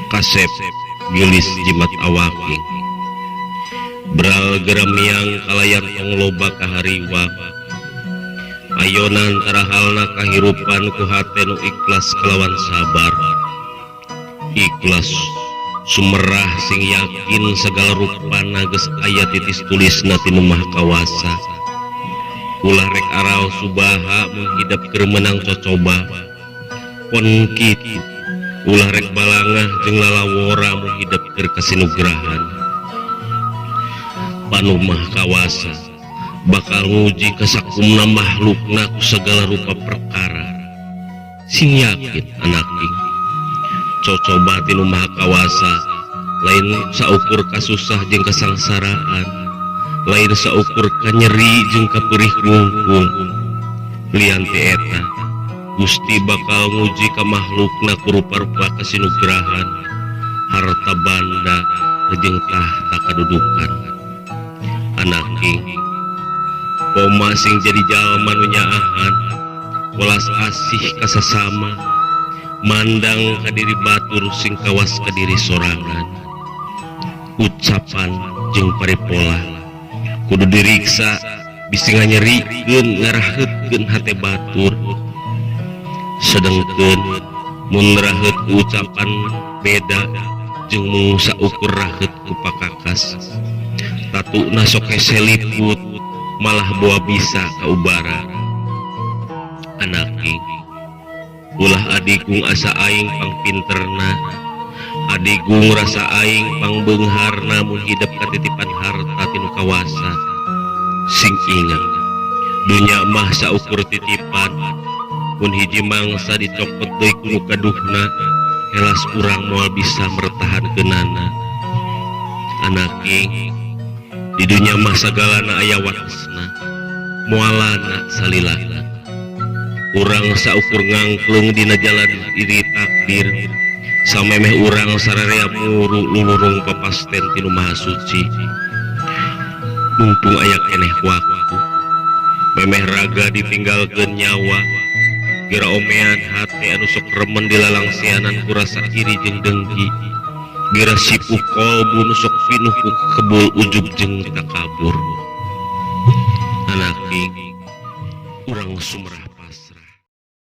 Kasep geulis jimat awaking. Bral geremiang kalayan tong loba kahariwang. Ayonan tara halna kahirupan ku hate nu ikhlas kalawan sabar. Ikhlas sumerah sing yakin segala rupana geus aya titis tulisna ti Nu Maha Kawasa. Ulah rek aral subaha mun hidep keur meunang cocoba. Pon kitu ulah rek balangah jeung lalawora mun hidep keur kasinugrahan. Pan Nu Maha Kawasa bakal nguji kasakumna makhlukna ku segala rupa perkara. Sing yakin anaking. Cocoba ti Nu Maha Kawasa lain saukur kasusah jeung kasangsaraan, lain saukur kanyeri jeung kaperih wungkul. Lian ti eta, Gusti bakal nguji ka makhlukna ku rupa-rupa kasinugrahan, harta banda jeung tahta kadudukan. Anaking, koma sing jadi jalma nu nyaahan, welas asih ka sasama, mandang ka diri batur sing kawas ka diri sorangan. Ucapan jeung paripolah kudu diriksa bisi nganyerikeun ngaraheutkeun hate batur. Sedengkeun mun raheut ku ucapan beda jeung mung saukur raheut ku pakakas. Tatuna sok hese liput malah boa bisa kaubara. Anaking, ulah adigung asa aing pangpinterna, adigung rasa aing pangbeungharna mun hidep katitipan harta ti Nu Kawasa. Sing inget, dunya mah saukur titipan. Mun hiji mangsa dicokot deui ku nu kaduhna, helas urang moal bisa mertahankeunana. Anaking, di dunya mah sagalana aya watesna, moalana salilana. Urang saukur ngangklung dina jalan diri takdir, samemeh urang sararea muru lulurung papasten ti Nu Maha Suci. Mumpung aya keneh waktu, memeh raga ditinggalkeun nyawa, gera omean hate anu sok remen dilalangsianan ku rasa iri jeung dengki. Gera sipuh kolbu nu sok pinuh ku kebul ujub jeung takabur. Anaking, urang sumerah.